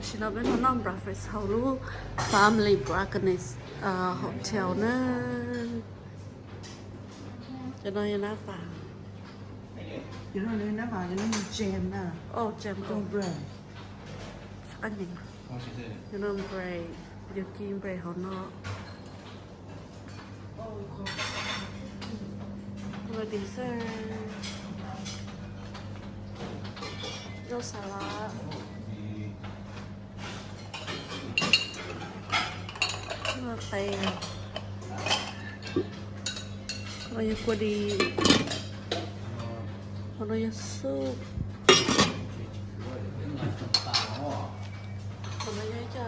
Tam sim no peb los noj breakfast hauv lub Family Breakfast Hotel na. Cov no yog nab pas. Cov no nab pas, cov no jam na. Oh, jam, oh, bread. Cov no bread, yog kis bread hauv no. Ua dessert, zaub xalas, ua tes, qhov no yog kua dis, qhov no yog soup, qhov no yog ib co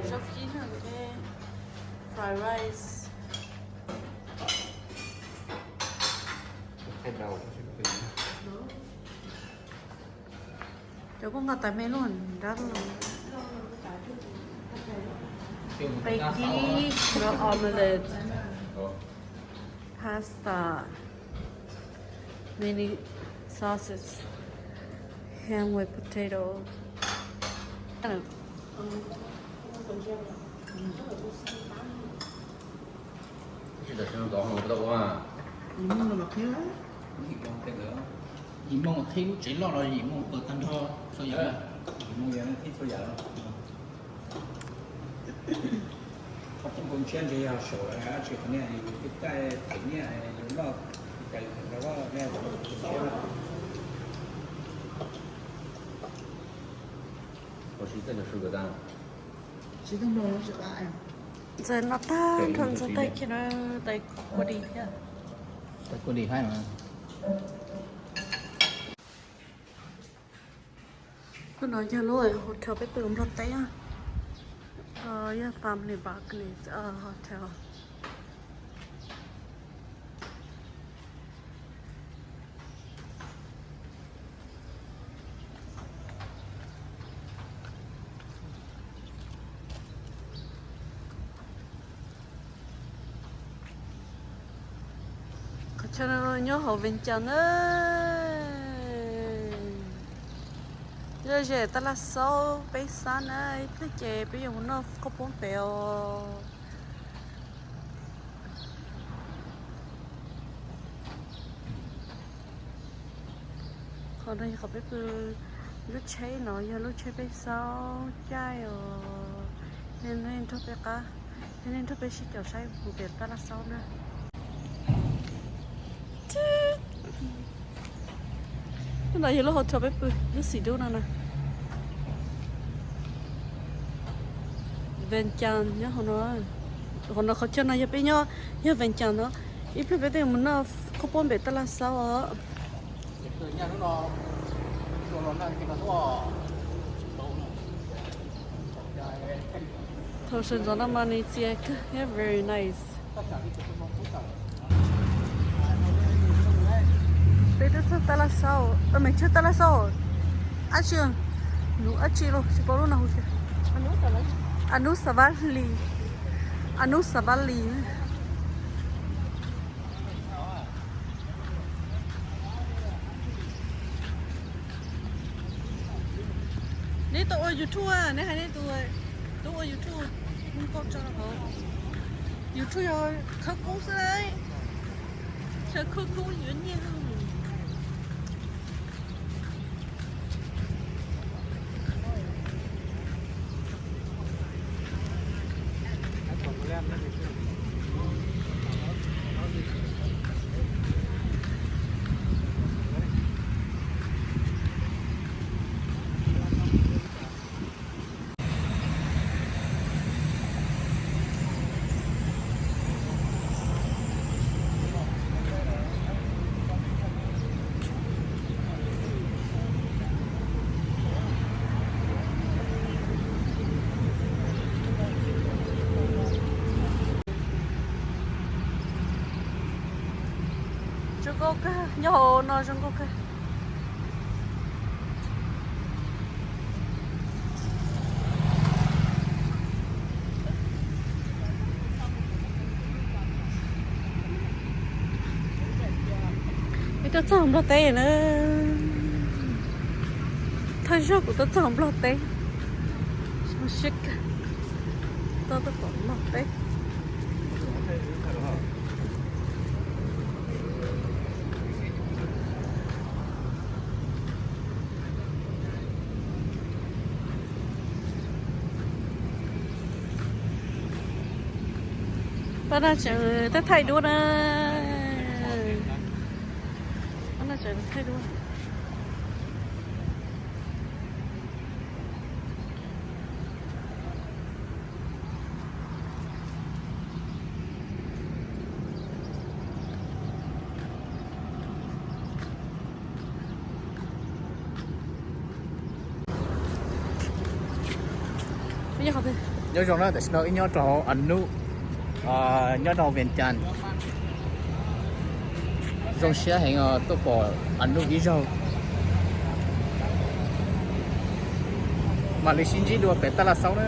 zaub kib thiab fried rice. Cov kuj nqa tais me lub nrab. Tais kib, no omelette, pasta, mini sausage, ham with potato. Yim Hmoob qhib lub tsev loj los Yim Hmoob qhib txhua yam, Yim Hmoob yog qhib txhua yam. Qhov tseem ntshiab ntshe yog saum dab tsi qhov niaj yus tej caij them nyiaj yus noj, cas yus them ntau nej ntshiab. Ntxawm noj tag nrho ntxawm tais kiag na, tais kua dis thiab. Tais kua dis haib mas. Hnub no yog lub hotel peb pw Nplog teb, yog Family Balcony Hotel. Qhov chaw no nyob hauv Vees Cas na. Yog ze tab laj xaub peb xab na, ib pliag ces peb yuav mus noj khaub poob pem os. Qhov no yog qhov peb pw, lub tsheb no yog lub tsheb peb xaub caij os. Nej nrog peb qab, nej nrog peb sib caum saib mus pem tab laj xaub na. Lub no yog lub hotel peb pw, lub xim dub no na. Vees Cas nyob hauv no. Hauv no qhov chaw no yog peb nyob, yog Vees Cas no. Ib pliag peb twb mus noj khaub poob pem tab laj xaub os. Thaum sawv ntxov no mas nws txias kawg thiab very nice. Peb twb txog tab laj xaub, meem txog tab laj xaub. Dab tsi, nub dab tsi los tsis paub lub no hu. Anub Xav Vaj Hlis, Anub Xav Vaj Hlis. Neb tau ua YouTube, neb hais neb tus, tub ua YouTube, kuv tso rau hauv YouTube yog khawb koob xwb, chaw khawb koob yuav nyiaj. Zoo nkauj kawg, nyob hauv no zoo nkauj kawg. Peb tuaj txog Nplog teb na. Thawj zaug kuv tuaj txog Nplog teb. Siab kawg, tau tuaj pom mog peb. Pab Naj Tsawv thaij duab na. Pab Naj Tsawv thaij duab. Nyob zoo na, tam sim no wb nyob rau hauv Anub, nyob rau Vias Cas. Zoo siab heev os, tuaj pom Anub ib zaug. Mam li sib ntsib dua pem tab laj xauv na.